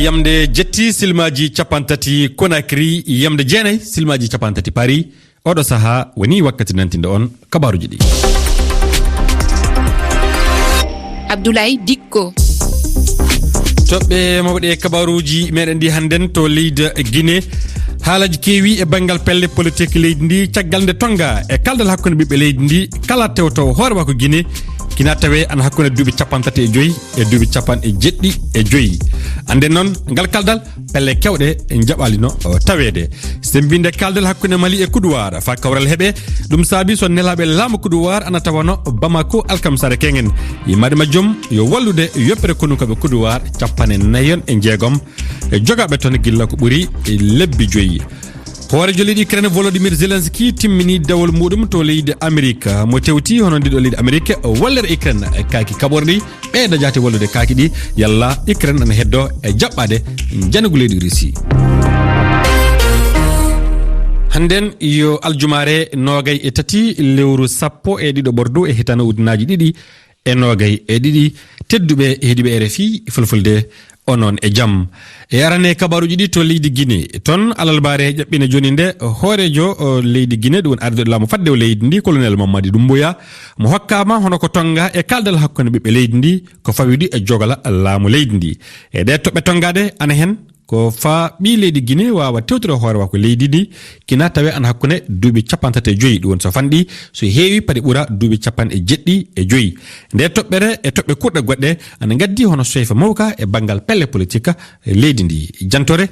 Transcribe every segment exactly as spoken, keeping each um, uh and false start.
Yamde jetti silmaaji cappanɗe tati Conakry, yamde jeenayi silmaaji cappanɗe tati Paris. Oɗo sahaa woni wakkati nantinde on kabaaruji ɗi. Abdoulaye Dikko. Toɓɓe mawɗe e kabaaruuji meɗen ɗi hannden to leydi Guinée. Haalaji keewi e banngal pelle politik leydi ndi, caggal nde tonga e kaldal hakkunde ɓiɓɓe leydi ndi, kala tewtowo hoore makko Guinée, kina tawe ana hakkunde duuɓi cappanɗe tati e joyi e duuɓi cappanɗe jeɗɗi e joyi. Annden noon, ngal kaldal, pelle kewɗe njaɓalino taweede. Semmbinde kaldal hakkunde Mali e Kuduwaar fa kawral heɓe, ɗum saabi so nelaaɓe laamu Kuduwaar ana tawano Bamako alkamsare kengen. Yimaade majjum yo wallude yoppere konunkooɓe Kuduwaar cappanɗe nayon e jeegom, e jogaaɓe toon gilla ko ɓuri lebbi joyi. Hooreejo leydi Ukraine Volodymyr Zelensky timmini dewol muɗum to leydi Amerika. Mo tewti hono ndiɗo leydi Amerika wallere Ukraine kaaki kaɓorɗi, ɓeyda jaati wallude kaaki ɗi, yalla Ukraine ana heddo e jaɓɓaade njangu leydi Russie. Hannden yo aljumaare noogay e tati lewru sappo e ɗiɗo ɓordu e hitande ujunnaji ɗiɗi e noogay e ɗiɗi. Tedduɓe heɗiiɓe R F I Fulfulde, onon e jam. E arane kabaaruji ɗi to leydi Guinée, toon alalbaare ƴaɓɓina jooni nde hooreejo, o, leydi Guinée, ɗum woni ardiiɗo laamu fadde o leydi ndi, Colonel Mamadi Doumbouya, mo hokkaama hono ko tonga e kaldal hakkunde ɓiɓɓe leydi ndi, ko fawidi e jogala laamu leydi ndi. E ɗe toɓɓe tongaade ana heen, ko fa ɓii leydi Guinée waawa tewtude hoore makko leydi ndi, kina tawe ana hakkunde duuɓi cappanɗe tati e joyi, ɗum woni so fanɗi, so heewi padi ɓura duuɓi cappanɗe jeɗɗi e joyi. Nde toɓɓere e toɓɓe kurɗe goɗɗe ana ngaddi hono soyfa mawka e banngal pelle politik e leydi ndi. Jantore,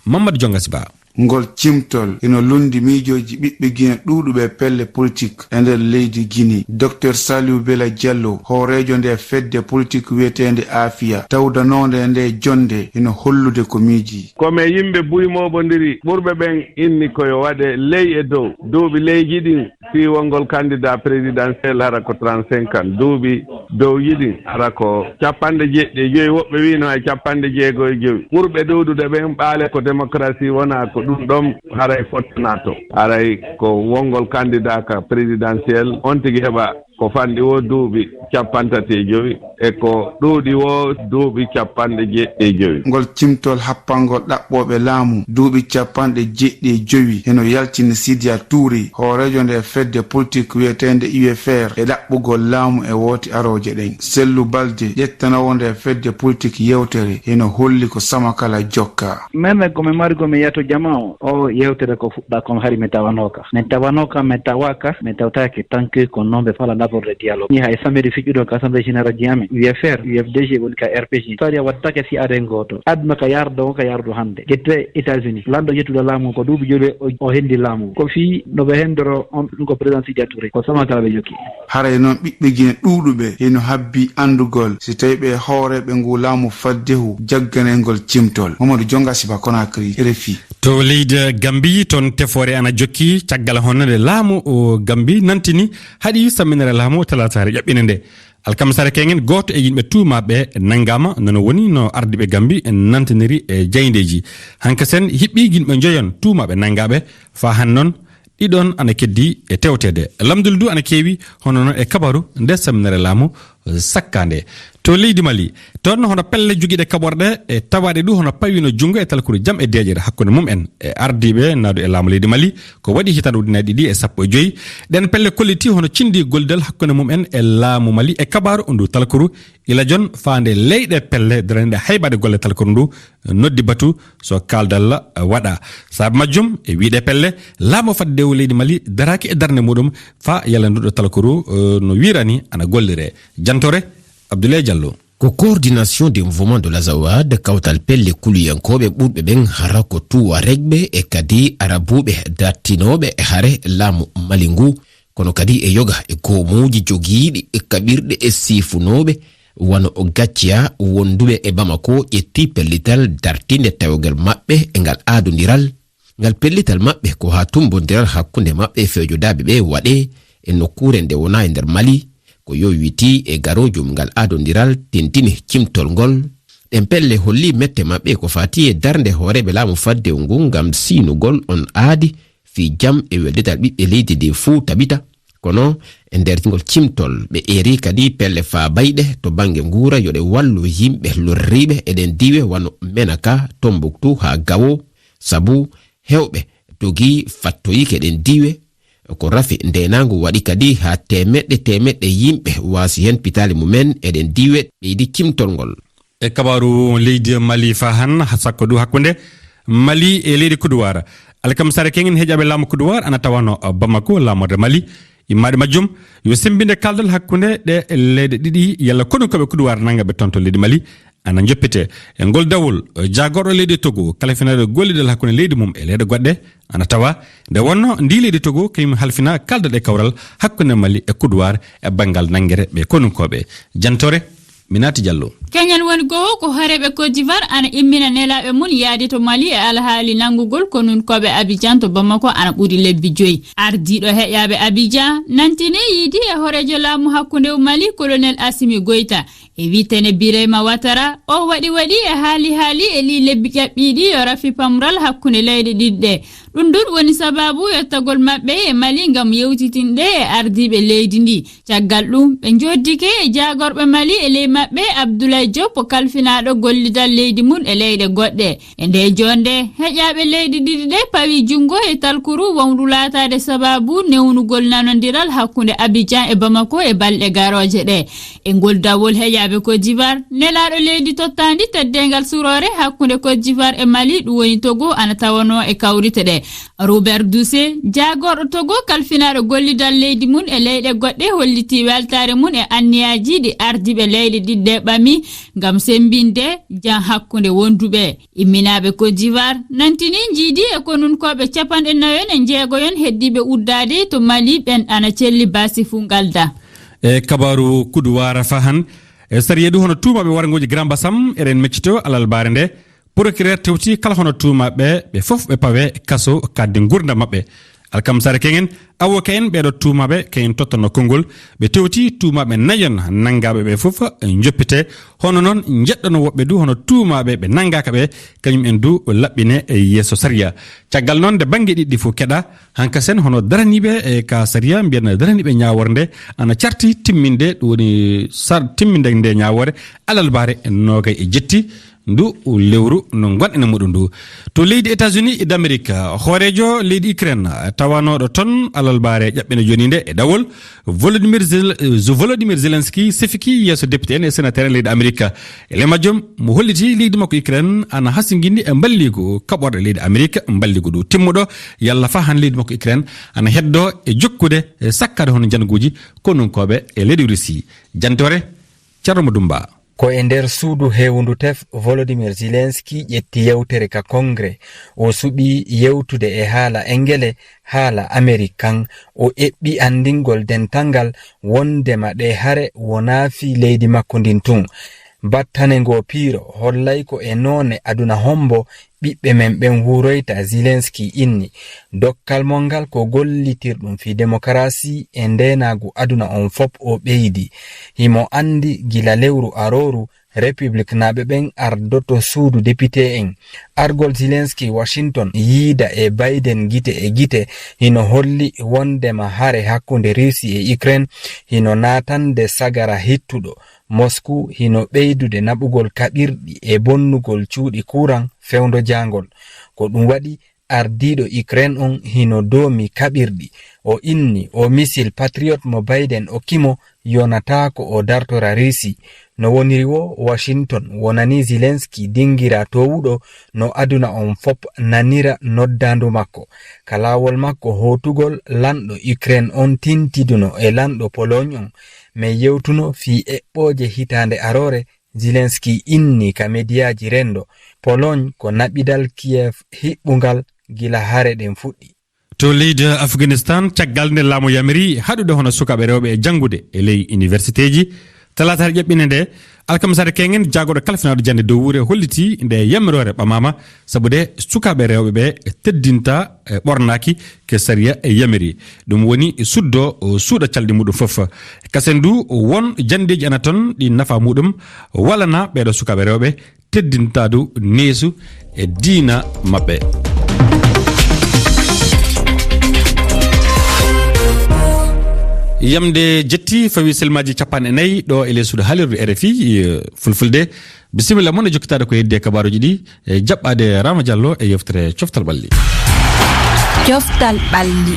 Mamadou Jonga Siba. Ngol cimtol ino lundi miijooji ɓiɓɓe Gine ɗuuɗuɓe e pelle politik e nder leydi Gini. Docteur Saliou Bela Diallo, hooreejo nde fedde politik wiyeteende Afia, tawdanoonde e nde jonnde, ino hollude ko miijii. Ko me yimɓe buy mooɓondiri ɓurɓe ɓen inni ko yo waɗe ley e dow duuɓi leyji ɗin fii wonngol candidat présidentiel hara ko trente-cinq ans, duuɓi dow yiɗin hara ko cappanɗe jeɗɗi e joyi, woɓɓe wiino e cappanɗe jeego e joyi. Ɓurɓe ɗuuɗude ɓen ɓaale ko démocratie wonaa ko ɗum ɗon haray fottanaa to. Haray ko wonngol candidat ka présidentiel on tigi heɓa ko fanɗi woo duuɓi cappanɗe tati e joyi e ko ɗuuɗi woo duuɓi cappanɗe jeɗɗi e joyi. Ngol cimtol happangol ɗaɓɓooɓe laamu duuɓi cappanɗe jeɗɗi e jowi hino yaltini Sidia Touré, hooreejo nde fedde politik wiyeteende U F R, e ɗaɓɓugol laamu e woote arooje ɗen. Sellu Balde, ƴettanoowo nde fedde politik yewtere, hino holli ko Samakala jokka. Meme ko mi mari ko mi yiyata jama o, o yewtere ko fuɗɗa kon hari mi tawanooka. Mi tawanooka, mi tawaaka, mi tawtaake, tant que ko non ɓe fala d'abord le dialogue. Mi hay samedi fiɗɗuɗo ka Assemblée Générale ji amen, U F R, U F D G woni ka R P G. Sariya wattake si are gooto. Aduna ka yardo on ka yardo hannde. Ƴette États-Unis. Lanɗo ƴettuɗo laamu ko duuɓi joyi o, o hendi laamu. Ko fii no ɓe hendoro on ɗum ko président Sidia Touré. Ko Samakala ɓe jokki. Haray noon ɓiɓɓe Gine ɗuuɗuɓe hino habbi anndugol si tawi ɓe hooreeɓe ngu laamu faddehu jagganay ngol cimtol. Mamadou Jonga Siba, Conakry, R F I. To leydi Gambi, toon tefoore ana jokki caggal honno nde laamu o Gambi nantini haɗi samminere laamu o talaataare ƴaɓɓine nde. Alkamsare kengen, gooto e yimɓe tuumaaɓe nanngaama, nono woni no ardiiɓe Gambi nantiniri e jaayndeeji. Hankasen hiɓɓi yimɓe njoyon tuumaaɓe nanngaaɓe, faa han noon ɗiɗon ana keddi e tewteede. Lamndule du ana keewi, hono noon e kabaru nde samminere laamu sakkaande. To leydi Mali, toon hono pelle jogiiɗe kaɓorɗe e tawaaɗe du hono pawino junngo e talkuru jam e deeƴere hakkunde mum en e ardiiɓe naadu e laamu leydi Mali, ko waɗi hitande ujunnaji ɗiɗi e sappo e joyi. Ɗen pelle kolliti hono cindi gollidal hakkunde mum en e laamu Mali e kabaru ndu talkuru ila jon faande leyɗe pelle daraniiɗe haybaade golle talkuru ndu noddi batu so kaaldal waɗa. Sabu majjum, e wiyde pelle, laamu faddewu leydi Mali daraaki e darnde muɗum faa yalanduɗo talkuru, eh, no wiirani ana gollire. Jantore, Abdoulaye Diallo. Ko coordination des mouvements de l'Azawad, kawtal pelle kuluyankooɓe ɓurɓe ɓen hara ko Tuwaregɓe e kadi Arabuuɓe dartinooɓe hare laamu Mali ngu, kono kadi e yoga e goomuuji jogiiɗi e kaɓirɗe e siifunooɓe wano Gacciya wonduɓe e Bamako ƴetti pellital dartinde tawgol maɓɓe e ngal aadondiral. Ngal pellital maɓɓe ko haa tummbondiral hakkunde maɓɓe e fewjodaaɓe ɓe waɗee e nokkuure nde wonaa e nder Mali, ko yowitii e garoojum ngal aadondiral tentini cimtol ngol. Ɗen pelle holli mette maɓɓe ko faati e darnde hooreeɓe laamu faddewu ngun ngam siinugol on aadi fii jam e weldital ɓiɓɓe leydi ndi fuu tabita. Kono e nder ngol cimtol, ɓe eeri kadi pelle faabayɗe to bannge nguura, yo ɗe wallu yimɓe lorriiɓe e ɗen diiwe wano Menaka, Tombuktu haa Gawo, sabu heewɓe dogii fattoyi ke ɗen diiwe. Ko rafi ndeenaangu waɗi kadi haa teemeɗɗe teemeɗɗe yimɓe waasi heen pitaali mumen e ɗen diiwe, ɓeydi cimtol ngol. E kabaaru leydi Mali faa han, sakko du hakkunde Mali e leydi Kuduwaar. Alkamsare kengen heƴaaɓe laamu Kuduwaar ana tawano Bamako, laamorde Mali. Immaaɗe majjum, yo semmbinde kaldal hakkunde ɗe leyɗe ɗiɗi, yalla konunkooɓe Kuduwaar nanngaɓe toon to leydi Mali ana njoppite. E ngol dawol, jaagorɗo leydi Togo, kalfinaaɗo gollidal hakkunde leydi mum e leyɗe goɗɗe, ana tawa nde wonno ndi leydi Togo kañum halfina kaldal e kawral hakkunde Mali e Kuduwaar e banngal nanngere ɓe konunkooɓe. Jantore, Minati Diallo. Keñal woni goho ko hooreeɓe Côte d'Ivoire ana immina nelaaɓe mum yaade to Mali e alhaali nanngugol konunkooɓe Abidjan to Bamako ana ɓuri lebbi joyi. Ardiiɗo heƴaaɓe Abidjan nantini yiidi e hooreejo laamu hakkunde Mali, Colonel Assimi Goïta. E wiyetee Birayma Watara, o waɗi waɗi e haali haali e ɗii lebbi ƴaɓɓiiɗi yo rafi pamral hakkunde leyɗe ɗiɗi ɗe. Ɗum ɗum woni sabaabu yettagol maɓɓe e Mali ngam yewtitinde e ardiiɓe leydi ndi. Caggal ɗum, ɓe njoddike e jaagorɓe Mali e ley maɓɓe Abdoulaye Diop, kalfinaaɗo gollidal leydi mum e leyɗe goɗɗe. E nde joonde, heƴaaɓe leyɗe ɗiɗi ɗe pawi junngo e talkuru wawndu laataade sabaabu newnugol nanondiral hakkunde Abidjan e Bamako e balɗe garooje ɗe. E ngol dawol heƴaaɓe Côte d'Ivoire, nelaaɗo leydi tottaandi teddeengal suroore hakkunde Côte d'Ivoire e Mali, ɗum woni Togo, ana tawanoo e kawrite ɗe. Robert Doucet, jaagorɗo Togo, kalfinaaɗo gollidal leydi mum e leyɗe goɗɗe, hollitii weltaare mum e anniyaaji ɗi ardiiɓe leyɗe ɗiɗi ɗe ɓami ngam semmbinde jam hakkunde wonduɓe. Imminaaɓe Côte d'Ivoire nantini njiidi e konunkooɓe capanɗe nayon e njeegoyon heddiiɓe uddaade to Mali, ɓen ana celli baasi fuu ngalda. E kabaaru Kuduwaar faa han, e sariya du hono tuumaaɓe warngooji Grand Bassam, eɗen meccito alalbaare nde, procureur tewti kala hono tuumaaɓe ɓe fof ɓe pawe kaso kaddi ngurnda maɓɓe. Alkamsare kengen, avocat en ɓeeɗo tuumaaɓe kayen tottanoo konngol, ɓe tewti tuumaaɓe nayon nanngaaɓe ɓe fof njoppite. Hono noon njeɗɗono woɓɓe du hono tuumaaɓe ɓe nanngaaka ɓe, kañum en du laɓɓine e yeeso sariya. Caggal noon nde bannge ɗiɗi fof keɗa, hankasen hono daraniiɓe e ka sariya mbiyan daraniiɓe ñaawoore nde ana carti timminde, ɗum woni sar timminde nde ñaawoore alalbaare noogay e jetti ndu lewru no ngonɗen e muɗum ndu. To leydi États-Unis d'Amérique, hooreejo leydi Ukraine tawanooɗo toon alalbaare ƴaɓɓene jooni nde e dawol, Volodymyr Zel-, Volodymyr Zelensky sefiki yeeso député en e sénateur en leydi Amérique. E ley majjum, mo holliti leydi makko Ukraine ana hasingini e mballigu kaɓorɗe leydi Amérique, mballigu ndu timmuɗo, yalla faa han leydi makko Ukraine ana heddo e jokkude e sakkaade hono janguuji konunkooɓe e leydi Russie. Jantore, Thierno Madou Mba. Ko e nder suudu heewndu tef Volodymyr Zelensky ƴetti yewtere ka Congrès. O suɓii yewtude e haala Engele, haala Amerikan. O eɓɓi anndingol dental ngal wonndema ɗee hare wonaa fii leydi makko ndin tun. Battane ngoo piiro hollay ko e noone aduna hombo ɓiɓɓe men ɓen wuuroyta, Zelensky inni. Dokkal mon ngal ko gollitirɗum fii demokarasi e ndeenaagu aduna on fop, o ɓeydi. Himo anndi gila lewru arooru, Republiknaaɓe ɓen ardoto suudu depite en. Argol Zelensky Washington yiida e Biden gite e gite hino holli wondema hare hakkunde Russie e Ukraine hino naatande sagara hittuɗo. Moscou hino ɓeydude naɓugol kaɓirɗi e bonnugol cuuɗi kuran fewndo jaangol. Ko ɗum waɗi ardiiɗo Ukraine on hino doomi kaɓirɗi. O inni o missile Patriot mo Biden okki mo yonataako o dartora Russie. No woniri woo, Washington wonanii Zelensky dingiraa toowuɗo no aduna on fop nanira noddaandu makko. Ka laawol makko hootugol, lanɗo Ukraine on tintiduno e lanɗo Pologne on. Men yewtuno fii eɓɓooje hitaande aroore Zelensky inni ka mediyaaji renndo. Pologne ko naɓidal Kiev hiɓɓungal gila hare ɗen fuɗɗi. To leydi Afghanistan, caggal nde laamu yamiri haɗude hono sukaaɓe rewɓe e janngude e ley universiteeji, talaataare ƴaɓɓinde nde, alkamisaare keñen, jaagorɗo kalfinaaɗo jannde dow wuure holliti nde yamiroore ɓamaama sabu de sukaaɓe rewɓe ɓe teddinta e ɓornaaki ke sariya e yamiri. Ɗum woni suddo o suuɗa calɗi muɗum fof. Kasen du won janndeeji ana toon ɗi nafa muɗum walana ɓeeɗo sukaaɓe rewɓe teddintaadu neesu e diina maɓɓe. Yamde jetti fawi selmaaji capanɗe nayi ɗo e ley suudu haalirde R F I, eh, Fulfulde. Bisimilla mon e jokkitaade ko heddi e kabaaruuji ɗi, e jaɓɓaade Rama Diallo e yewtere Coftal Ɓalli. Coftal Ɓalli.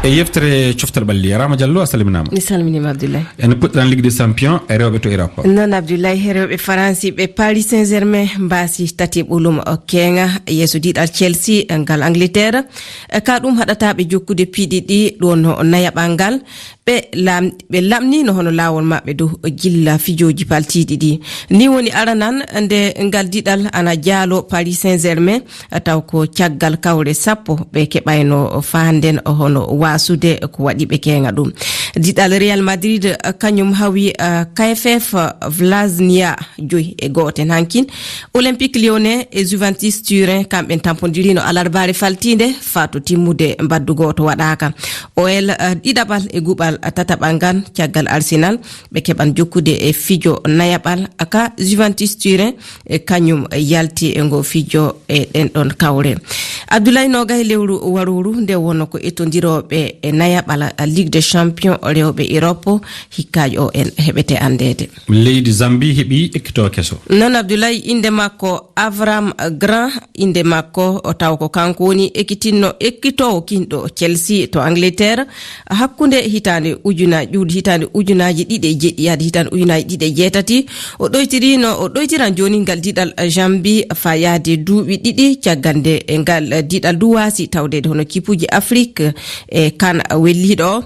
E yewtere Coftal Ɓalli, Rama Diallo, a salminaama. Mi salminiima, Abdoulaye. En puɗɗiran Ligue des Champions e rewɓe to Europe. Noon, Abdoulaye, rewɓe Faransi ɓe Paris Saint-Germain mbaasi tati ɓolum keeŋa yeeso diɗal Chelsea ngal Angleterre. E ka ɗum haɗata ɓe jokkude piɗi ɗi ɗo no nayaɓal ngal. Ɓe lam-, ɓe lamnino hono laawol maɓɓe dow gilla fijooji paltiiɗi ɗi. Ni woni aranan nde ngal diɗal ana jaalo Paris Saint-Germain, taw ko caggal kawre sappo ɓe keɓayno faanden hono waasude ko waɗi ɓe keeŋa ɗum. Diɗal Real Madrid, kañum hawi, eh, K F F Vlasnia joyi e gooten hankin. Olympique Lyonnais e Juventus Turin, kamɓe tampondirino alarbaare faltiinde, faa to timmude mbaddu gooto waɗaaka. O L, eh, ɗiɗaɓal e guɓal tataɓal ngan, caggal Arsenal, ɓe keɓan jokkude e fijo nayaɓal ka Juventus Turin, e kañum yalti e ngo fijo e ɗen ɗon kawre. Abdoulaye, noogay lewru warooru nde wonno ko etondirooɓe e nayaɓal Ligue des Champions rewɓe Europe, hikkaaji o en heɓete anndeede. Leydi Zambie heɓi ekkitoowo keso. Noon, Abdoulaye, innde makko Avram Grant, innde makko, o taw ko kanko woni ekkitinno ekkitoowo kinɗo Chelsea to Angleterre, hakkunde hitaande ujunaaji, ƴuwdi hitaande ujunaaji ɗiɗi e jeɗɗi yaade hitaande ujunaaji ɗiɗi e jeetati. O ɗoytirino, o ɗoytiran jooni ngal diɗal Zambie faa yaade duuɓi ɗiɗi caggal nde e ngal diɗal du waasi tawdeede hono kippuuji Afrik e kan welliiɗo o.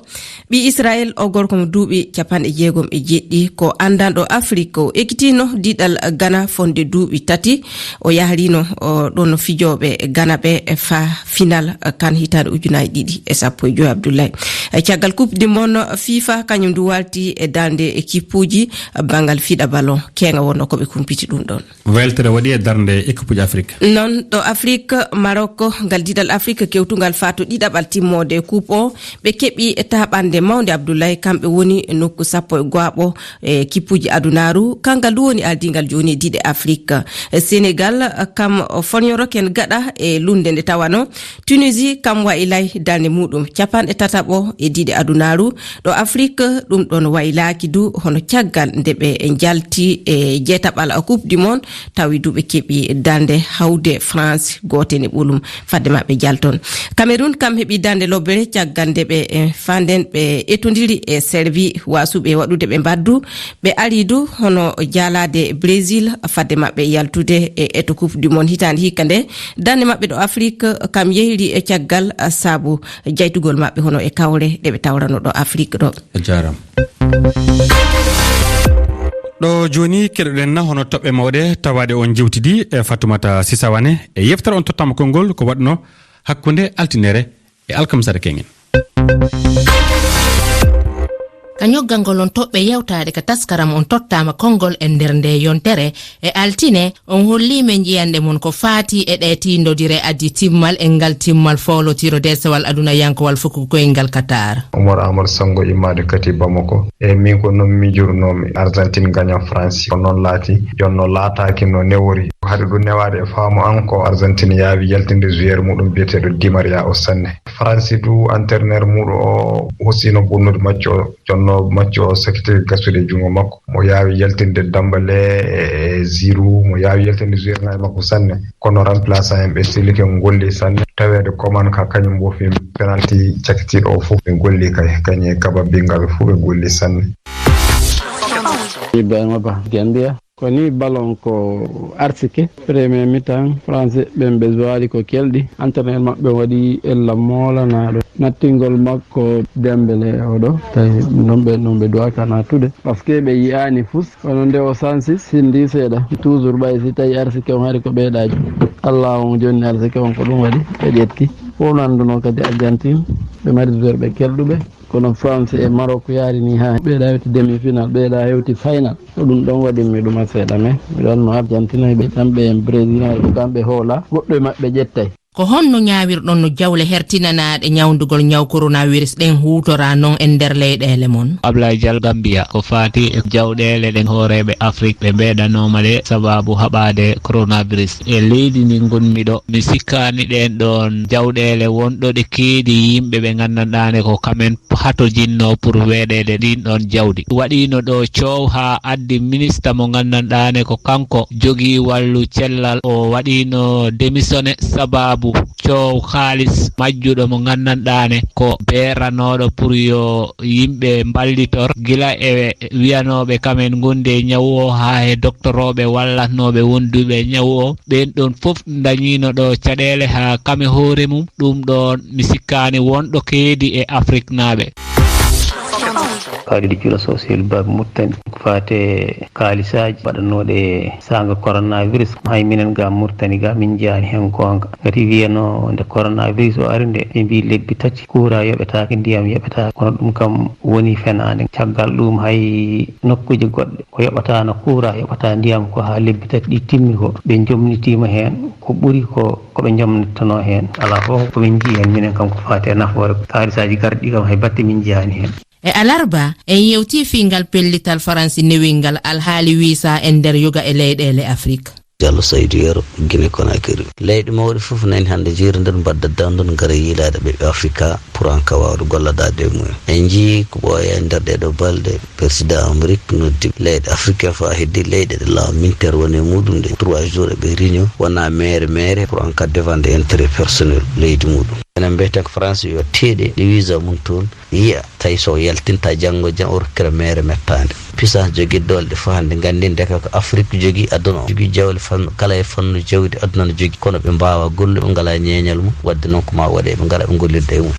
Ɓii Israel, o gorko mo duuɓi capanɗe jeegom e jeɗɗi, ko anndanɗo Afrik, o ekkitinno diɗal Ghana fotde duuɓi tati. O yahrino, o, ɗon fijooɓe Ghana ɓe e fa final kan hitaande ujunaaji ɗiɗi e sappo e joy, Abdoulaye. E caggal Coupe du Monde, FIFA kañum du warti e darnde e kippuuji banngal fiɗa ballon. Keeŋa wonno ko ɓe kumpiti ɗum ɗon. Weltere waɗi e darnde équipe uji Afrik. Noon, ɗo Afrik, Marok, ngal diɗal Afrik kewtungal faa to ɗiɗaɓal timmoode coupe o, ɓe keɓi taaɓannde mawnde, Abdoulaye, kamɓe woni nokku sappo e go'aɓo e kippuuji adunaaru. Kangal du woni ardiingal jooni e diɗe Afrik. Senegal, kam o forñoroken gaɗa e lunde nde tawano Tunisie, kam wayi lay darnde muuɗum capanɗe tataɓo e diɗe adunaaru. Ɗo Afrik, ɗum ɗon waylaaki du hono caggal nde ɓe njalti e jeetaɓal Coupe du Monde, tawi du ɓe keɓi darnde hawde France gooten e ɓolum fadde maɓɓe jalton. Cameroun kam heɓi darnde lobbere caggal nde ɓe, eh, fanden ɓe etondiri e Serbie, waasuɓe waɗude ɓe mbaddu. Ɓe ari du hono jaalaade Brésil fadde maɓɓe yaltude e eto Coupe du Monde hitaande hikka nde. Darnde maɓɓe ɗo Afrik kam yehiri e caggal, ah, saabu jaytugol maɓɓe hono e kawre ɗe ɓe tawrano ɗo Afrik ɗo. A jaaraama. Ɗo jooni keɗoɗen na hono toɓɓe mawɗe tawaade on jewtidi e Fatoumata Sissawane. E yeftere on tottama konngol ko waɗno hakkunde altinere e alkamsare keŋen. Ka ñoggangol on toɓɓe yewtaade ka taskaram on tottaama konngol e nder nde yontere e altine, on hollii men njiyanɗe mon ko faati e ɗe tiindodire adii timmal e ngal timmal foolotiro deesewal aduna yankowal fuku koyngal Qatar. Umar Ahmad Sango immaade kati Bamako. E min ko noon mijurnoomi Argentine gaña France. Ko noon laati, jonno laataaki no newori. Haɗi ɗum newaade e faamu an ko Argentine yaawi yaltinde joueur muɗum biyeteeɗo Di Maria o sanne. France du entraîneur muɗum o hosino bonnude match o, jonno match o sakiti gasude e junngo makko. Mo yaawi yaltinde Dembélé e Giroud, mo yaawi yaltinde joueur ngaji makko sanne. Kono remplaçant en ɓe selike ngolli sanne. Taweede Coman ka kañum mbofi penalty cakitiiɗo o fof ɓe ngolli kay, kañum e Kaba Binga ɓe fof ɓe ngolli sanne. Ibrahima Ba, Gambia. Ko ni ballon ko arsike. Premier mi-temps, Français ɓen ɓe jowaali ko kelɗi. Entraîneur maɓɓe waɗi ella moolanaaɗo. Nattingol makko Dembélé oɗo, tawi non ɓe, non ɓe duwaka nattude. Parce que ɓe yi'aani fus, kono nde o sansi, sindi seeɗa. Toujours ɓay si tawi arsike on hari ko ɓeydaaji. Allah on jonni arsike on ko ɗum waɗi, ɓe ƴetti. Fof no annduno kadi Argentine, ɓe mari joueur ɓe kelɗuɓe. Kono France e Maroc yaari ni haa ɓeyda hewti demi-final, ɓeyda hewti final. Ko ɗum ɗon waɗi mi ɗuma seeɗa, mais miɗo annoo Argentine, ɓe kamɓe en Brésil, hay ko kamɓe hoola, goɗɗo e maɓɓe ƴettay. Ko honno ñaawirɗon no jawle hertinanaaɗe ñawndugol ñaw coronavirus ɗen huutora non e nder leyɗeele mon? Ablaye Diallo, Gambia. Ko faati e jawɗeele ɗen, hooreeɓe Afrik ɓe mbeeɗanooma ɗe sababu haɓaade coronavirus. E leydi ndi ngonmi ɗo, mi sikkaani ɗeen ɗoon jawɗeele wonɗo ɗe keedi yimɓe ɓe nganndanɗaane ko kamen hatojinno pour weeɗeede ɗin ɗon jawdi. Waɗiino ɗo coow haa addi minista mo nganndanɗaane ko kanko jogii wallu cellal, o waɗiino demisone sababu coow haalis majjuɗo mo nganndanɗaane ko beeranooɗo pour yo yimɓe mballitor, gila e wiyanooɓe kamen ngondi e ñawu o haa e doktorooɓe wallatnooɓe wonduɓe e ñawu o. Ɓeen ɗon fof ndañiino ɗo caɗeele haa kam e hoore mum. Ɗum ɗoon mi sikkaani wonɗo keedi e Afriknaaɓe. Kaalidi Jula Sosel Baabi Murtani, ko faate kaalisaaji waɗanooɗe saanga coronavirus. Hay minen ga Murtani ga min njiyaani heen goonga. Ngati wiyanoo nde coronavirus o ari nde, ɓe mbii lebbi tati kuuraa yoɓetaake, ndiyam yoɓetaake. Kono ɗum kam woni fenaande. Caggal ɗum hay nokkuuje goɗɗe ko yoɓataano kuuraa, yoɓataa ndiyam ko haa lebbi tati ɗi timmi ko, ɓe njomnitiima heen ko ɓuri ko ko ɓe njomnittanoo heen. Alaa fof ko min njii heen minen kam ko faati e nafoore, kaalisaaji garɗi kam hay batte min njiyaani heen. E alarba, en yewtii fii ngal pellital Faransi newingal alhaali wiisa e nder yoga e leyɗeele Afrik. Diallo Saydou Yero, Guinée Conakry. Leyɗe mawɗe fof nani hannde njiirondir, mbadda danndun, ngara yiilaade ɓiɓɓe Afrika pour en cas waawde golladaade e mumen. En njii ko ɓooya e nder ɗee ɗoo balɗe, Persidaa Amerik noddi leyɗe Afrika faa heddi leyɗe ɗe laamu militaire woni e muɗum ɗe. Trois jours eɓe réunion, wona meere meere pour en cas défendre intérêt personnel leydi muɗum. Enen mbiyeten ko France yo teeɗe ɗe visa mum toon, yiya tawi so yaltinta janngo jam o rokkira meere mettaande. Puissance jogii doole ɗe fof hannde nganndi ndeka ko Afrique jogii aduna o. Jogii jawle fannu, kala e fannu jawdi aduna no jogii. Kono ɓe mbaawa gollude, ɓe ngalaa ñeeñal mum. Waɗde noon ko ma waɗe ɓe ngara ɓe ngollirda e mum.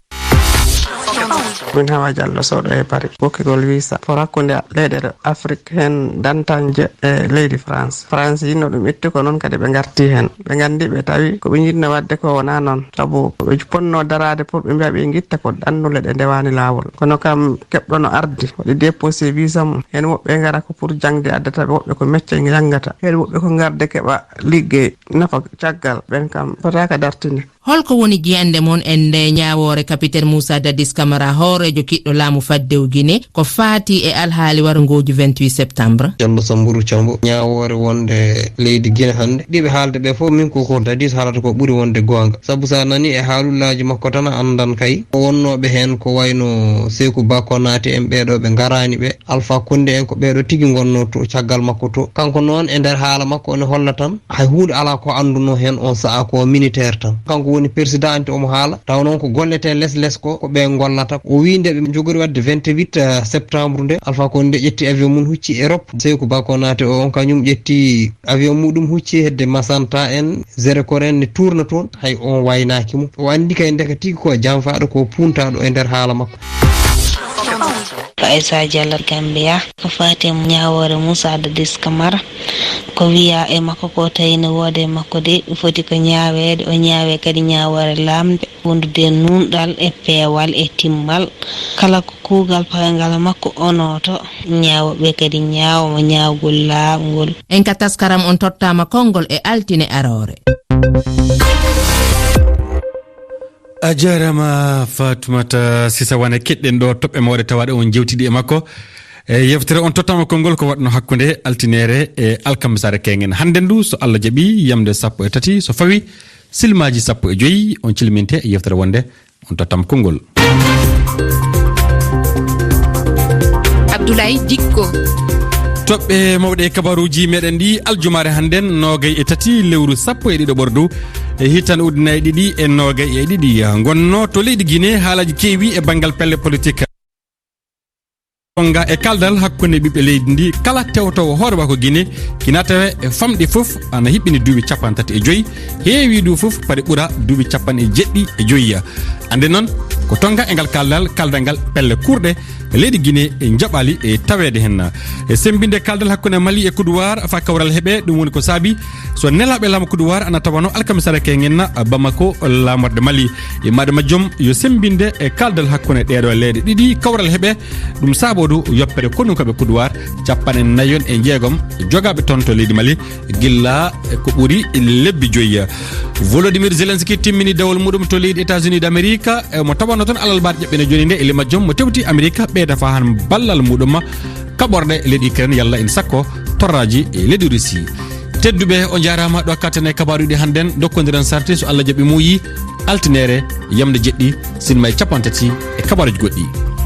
Min Hawa Diallo Sow ɗo e Paris. Wokkigol visa pour hakkunde leyɗe Afrique heen dantanje e leydi France. France yinno ɗum itti ko noon kadi ɓe ngarti heen. Ɓe nganndi ɓe tawi ko ɓe njiɗno waɗde ko wonaa noon. Sabu ko ɓe ponnoo daraade pour ɓe mbiya ɓe ngitta ko ɗannule ɗe ndewaani laawol. Kono kam keɓɗo no ardi, waɗi déposé visa mum. Heen woɓɓe ngara ko pour jaŋde addata ɓe, woɓɓe ko mecce njanngata. Heen woɓɓe ko ngarde keɓa liggey nafa caggal. Ɓeen kam potaaka dartinde. Holko woni jiyannde mon e nde ñaawoore Capitaine Moussa Dadis Camara, hooreejo kiɗɗo laamu faddewu Guinée, ko faati e alhaali warngooji vingt-huit septembre? Diallo Samburu Cambo, ñaawoore wonde leydi Guinée hannde. Ɗiɓe haalde ɓe fof, min ko ko Dadis haalata ko ɓuri wonde goonga. Sabu sa nani e haalullaaji makko tan a anndan kay. Ko wonnooɓe heen ko wayno Seeku Ba Konaate en, ɓee ɗoo ɓe ngaraani ɓe. Alpha Condé en, ko ɓee ɗoo tigi ngonnoo to caggal makko to. Kanko noon e nder haala makko ene holla tan hay huunde alaa ko anndunoo heen oon sahaa, ko militaire tan. Kanko woni persidaanti, omo haala. Tawa noon ko gollete les les ko, ko ɓe ngollata. O wii nde ɓe njogori waɗde vingt-huit, eh, septembre nde, Alpha Condé ƴetti avion mum hucci Europe. Seeku Ba Konaate o, on kañum ƴetti avion muɗum hucci hedde Masanta en, Zérékor en ne tuurna toon. Hay oon waynaaki mo. O anndi kay ndeka tigi ko janfaaɗo, ko puuntaaɗo e nder haala makko. Ko Aissa Diallo Gambia, ko faati e ñaawoore Moussa Dadis Camara. Ko wiyaa e makko ko tawi ne woodi e makko de, foti ko ñaaweede, o ñaawee kadi ñaawoore laamnde, wondude e nuunɗal e peewal e timmal. Kala ko kuugal payngal makko onooto, ñaawo ɓe kadi ñaawo mo ñaawgol laaɓngol. En ka taskaram on tottaama konngol e altine aroore. A jaaraama Fatoumata Sisa Wane, keɗɗen ɗo toɓɓe mawɗe tawaaɗe on jewtidi e makko. E yewtere on tottaama konngol ko waɗno hakkunde altinere e alkamisaare keñen. Hannde ndu, so Allah jaɓi, yamde sappo e tati, so fawi silmaaji sappo e joyi, on cilminte e yewtere wonde on tottam konngol. Abdoulaye Dicko. Toɓɓe mawɗe e kabaruuji meɗen ɗi aljumaare hannden, noogay e tati lewru sappo e ɗiɗo ɓordu, e hitan ujunaaji ɗiɗi e noogay e ɗiɗi. Ngonno to leydi Guinée, haalaaji keewi e banngal pelle politik. Gonga e kaldal hakkunde ɓiɓɓe leydi ndi, kala tewtowo hoore makko Guinée, kina tawe e famɗi fof, ana hiɓɓini duuɓi capanɗe tati e joyi, heewi du fof, pare ɓura duuɓi capanɗe jeɗɗi e joyi. Ande noon, Ko tonga e ngal kaldal, kaldal ngal pelle kurɗe leydi Guinée e jaɓali e taweede heen. E semmbinde kaldal hakkunde Mali e Kuduwaar faa kawral heɓe, ɗum woni ko saabi so nelaaɓe laamu Kuduwaar ana tawano alkamisa reke ngenna Bamako laamorde Mali. E maade majjum yo semmbinde e kaldal hakkunde ɗeeɗo leyɗe ɗiɗi kawral heɓe, ɗum saaboodu yoppere konunkooɓe Kuduwaar capanɗe nayon e jeegom jogaaɓe toon to leydi Mali gilla ko ɓuri lebbi joyi. Volodymyr Zelensky timmini dawol muɗum to leydi États-Unis d'Amérique, e mo tawanno toon alarba ɓaade ƴaɓɓene jooni nde e lima jom mo tewti Amérique ɓeyda faa han ballal muɗum kaɓorɗe leydi Ukraine yalla ina sakko torraaji e leydi Russie. Tedduɓe, o jaaraama ɗo katten e kabaaruuji hannden, ndokkondiren sarti so Allah jaɓi muuyi, altineere, yamde jeɗɗi, sinno e cappanɗe tati e kabaaruuji goɗɗi.